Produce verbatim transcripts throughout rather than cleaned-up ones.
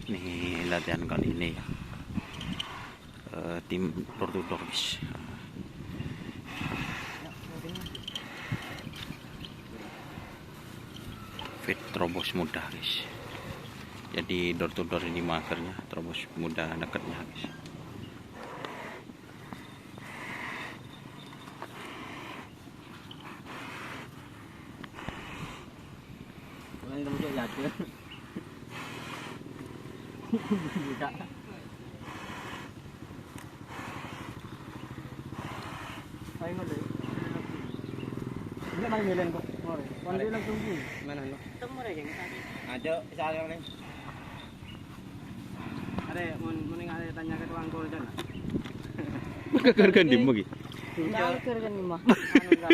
Nih, latihan kali ini ya. Eh, tim door to door, guys. Fit terobos mudah, guys. Jadi door to door ini mah akhirnya terobos mudah dekatnya, guys. Ini tempat latihan. Buka. Ayo, ngomong. Enggak, main milen kok. More. One way langsung gini. Mana, no? Ketemu aja, yang tadi. Ada, misalnya, nih. Ada, mun, mending ada tanya ke tukang golden. Maka harga di magi. Enggak, harga di mah. Anu, enggak.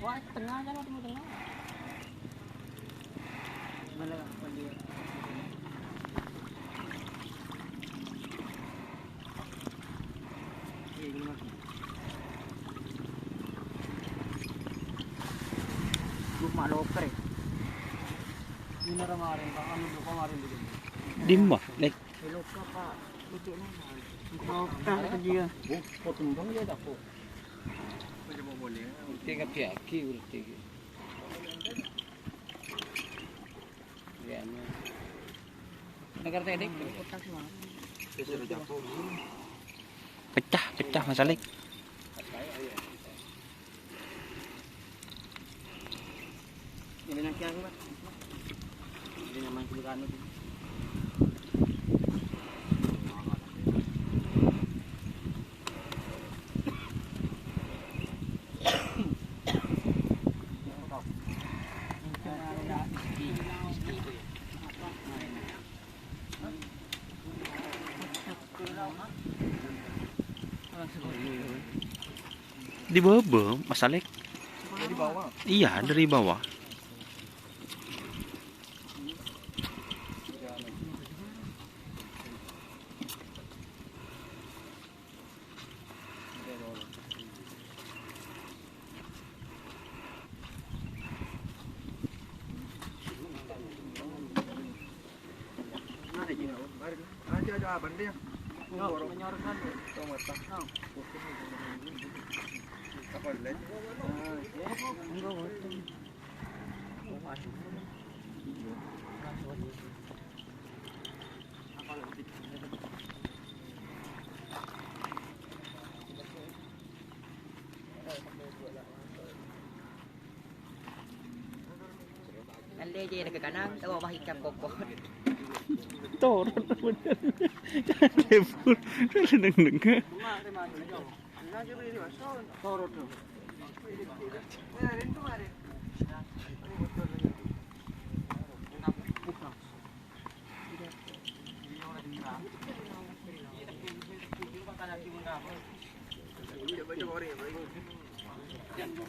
Wah, tengah kan, ketemu tengah. Duh, mak loker, ya. Ini kemarin, Pak, anu, kemarin dulu. Di mana, Lek? Di loker, Pak. Itu nih. Loker ke dia. Oh, kok tembang ya, tak kok. Tingkat kaki berarti. Iya, anu. Negara tadi. Pecah, pecah, Mas Alik. Ini nanti aku, Pak. Ini namanya kulit anu. Di bawah, Mas Alik. Dari bawah. Iya, dari bawah. Ngalle jâ' nèka kanang, tawa bahicap koko. Torot bener. Debur. Neng-neng.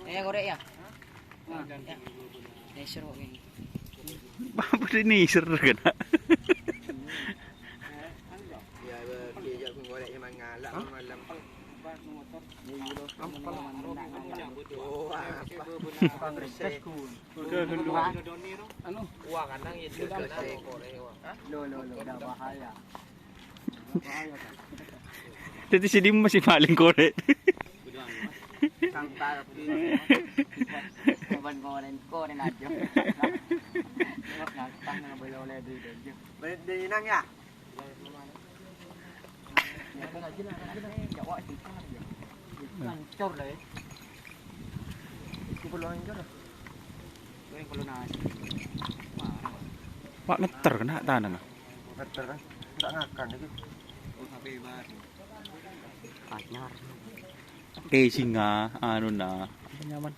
Eh, korek ya? Nah, ya. Neser kok ini. Apa ini neser kan? Ya, dia jago korek emang ngalak malam. Oh, apa? Anu. Wah, kadang itu kan korek, wah. Lo, lo, lo, udah bahaya. Jadi sini masih paling korek. Sangkal, korban korek, korek aja. Ngapang nggak boleh oleh duit aja. Balik dari Inang ya? Hancur lah ya. Itu perlu hancur. Itu yang perlu nasi. Pak, ngeter kena tanah, nah. Ngeter kan? Nggak ngakan itu. Oh, sampai baru. Anyar. Oke, singa, anu, nah. Nyaman.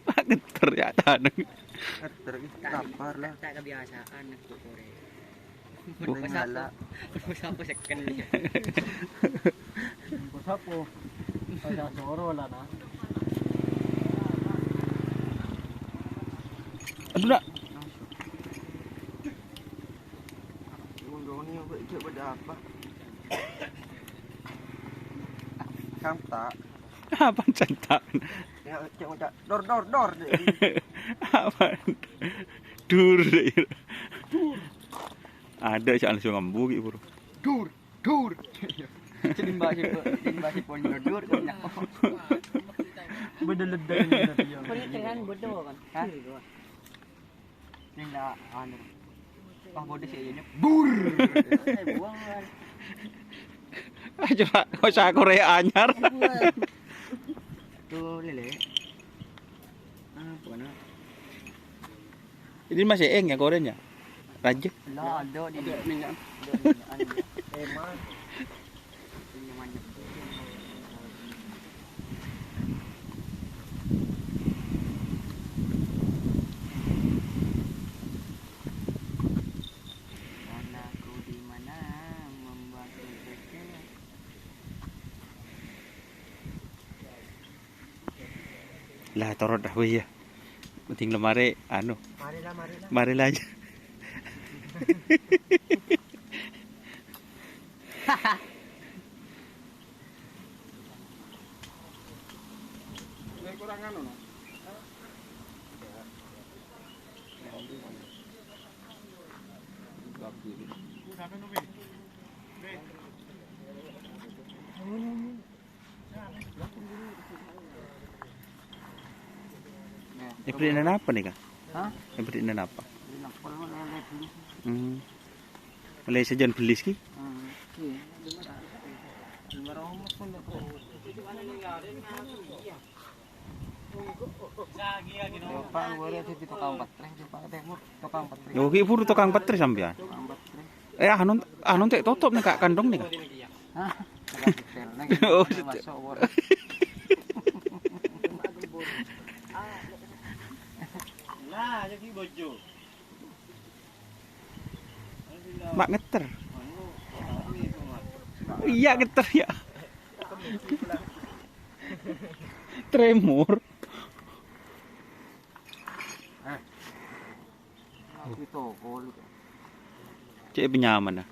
Pak, ngeter ya, taneng. Ngeter, ih, lapar lah. Tak kebiasaan, aku korek. Paling Bos apa? Galak. Bos apa second? Bos apa? Saya soro lah, nah. Aduh, nak. Apa? Kanta. Apa canta? Ya, cek ucap, "Dor, dor, dor." Apa? Dur. Dur. Ada cak langsung ngambu gitu, Bro. Dur, dur. Jadi mbak si, jadi mbak si pon dur, dur, dur. Beda ledek ini tadi, ya. Pon itu kan bodoh, kan? Hah? Ini ndak, anu. Wah, bodoh sih, ini. Bur. Saya buang, kan. Ah, coba, kok saya Korea anyar? Tuh, Lele. Apa, nak? Ini masih eng ya, koren ya? Raja? Lah, ada di minyak. Ada minyak, ada. Emang. Anakku di mana membantu kecil? Lah, torot dah, weh, ya. Penting lemari, anu. Marilah, marilah. Marilah aja. Kurang anu, no? Èbherri'na napa nèka? Hah? Èbherri'na napa? Beli napa, lele beli. Hmm. Mulai sajân bellis ki? Hmm, iya. Pak, luar itu di tukang baterai, di Pak Temur, tukang baterai. Yo, ki buru tukang baterai sampeyan. Tukang baterai. Eh, anu, anu cè' totop nèka, kandhung nèka. Hah? Oh, masuk, Bor. Lah, jadi bojo. Mak ngeter. Iya, ngeter, ya. Tremor. Cè' penyaman, ah.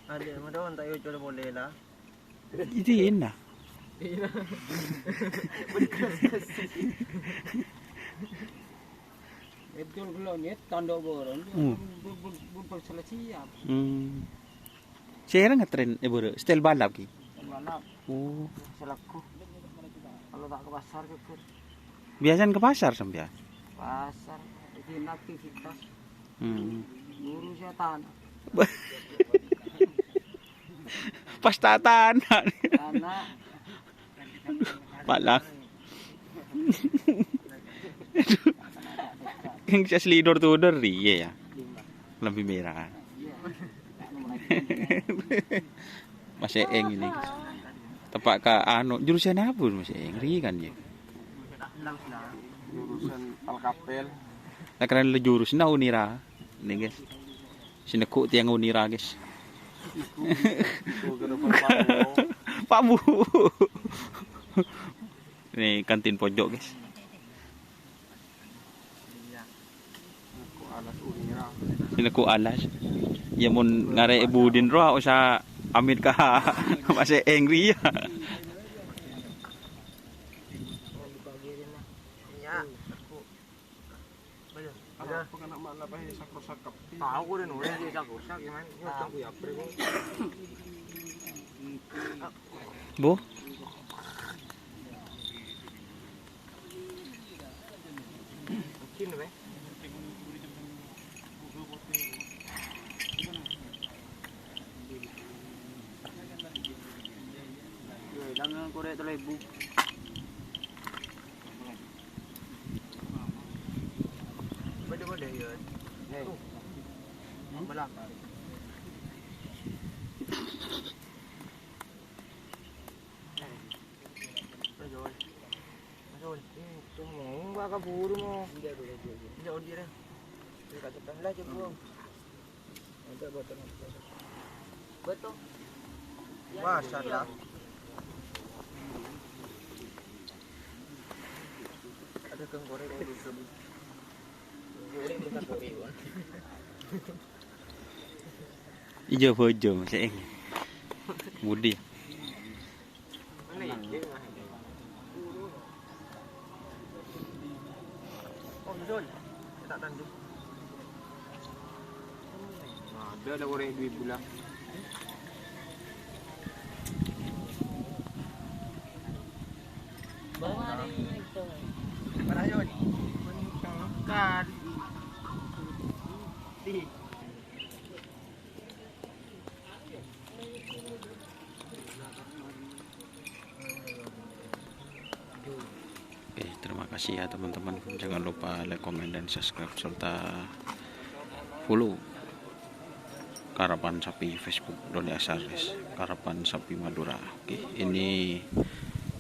Adè, madon ta' èocol polè, la. Itu enak. Èocol ghellu' nyèt, tandhâ bârâ'. Hmm. Bu-, bu-, bu-, bu-, salah siap. Hmm. Sèra ngetrèn, eh, bârâ', setel balap ki. Setel balap. Oh. Selaku. Kalau tak ke pasar, ke, ke. Biasanya ke pasar sampeyan? Pasar, itu aktivitas. Hmm. Ngurus ya tanah. Pas ta' tanah. Tanah. Malah. Yang asli door to door, iya ya. Lebih merah. Mas Eeng ini. Tepak ka anu, jurusan apa Mas Eeng? Ri kan ya? Jurusan Alkapel. Lah, keren le jurus nah Unira. Nih, guys. Sè neggu' tèyang Unira, guys. Pak Bu. Nih, kantin pojok, guys. Sè neggu' alas. Ya, mon ngarè' Ibu Din rowa, osa amit ka Mas Eeng ri, ya. Apa kena malah pakai sakro sakap? Tahu kok udah nulis di sakro sakap gimana? Ini utang gue apa kok? Bu? Mungkin, Bang. Yo, jangan korek telur ibu. Beda-beda, ya. Hei. Belakang. Ayo, ayo, ayo, mau nggak kabur, mau? Iya, iya, iya, iya. Iya, udah, deh. Iya, kacetan lah, coba. Ada buatan apa? Betul. Wah, salah. Ijâ bâjâ, Mas, èng. Budi. Ada lah orang duit pula. Oke, terima kasih ya teman-teman. Jangan lupa like, komen, dan subscribe serta follow Karapan Sapi Facebook Doni Asar, guys. Karapan Sapi Madura. Oke, ini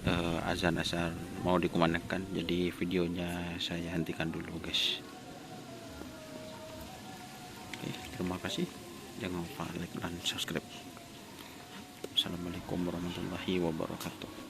eh, azan asar mau dikumandangkan. Jadi videonya saya hentikan dulu, guys. Oke, terima kasih. Jangan lupa like dan subscribe. Assalamualaikum warahmatullahi wabarakatuh.